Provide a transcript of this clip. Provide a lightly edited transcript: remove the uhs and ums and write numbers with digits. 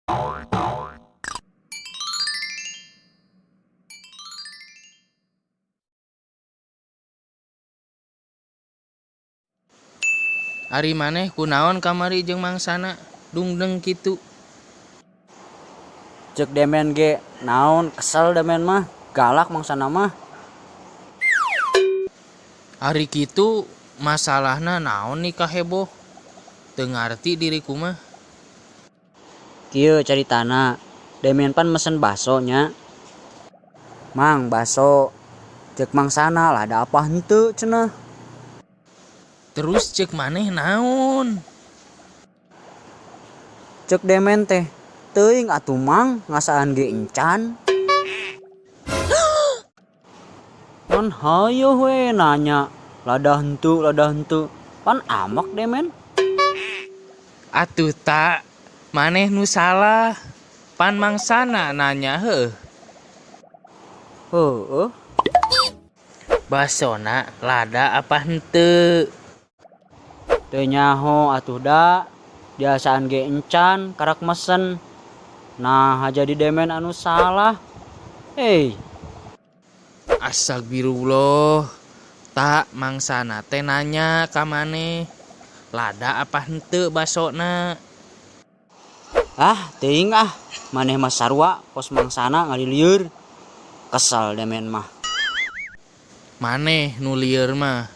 Ari maneh kunaon kamari jeung mangsana dungdeng kitu? Cek Demen ge naon, kesel Demen mah, galak mangsana mah. Ari kitu masalahna naon nih kaheboh? Teu ngarti diriku mah. Kieu caritana, Demen pan mesen baso nya. Mang baso, cek mangsana lada apa henteu cenah. Terus cek maneh naon? Cek Demen teh, teuing atuh mang ngasaan ge encan. Pan hayoh we nanya, lada henteu, pan amak Demen. Atuh tak, maneh nu salah. Pan mangsana nanya heuh. Heueuh. Basona lada apa henteu? Teu nyaho atuh da, diasaan ge encan karak mesen. Nah, jadi Demen anu salah. Hei. Astagfirullah. Tak mangsana teh nanya ka maneh. Lada apa henteu basona? Ah, teuing ah. Maneh mah sarua kos mangsana ngalilieur. Kesel Demen mah. Maneh nu lieur mah.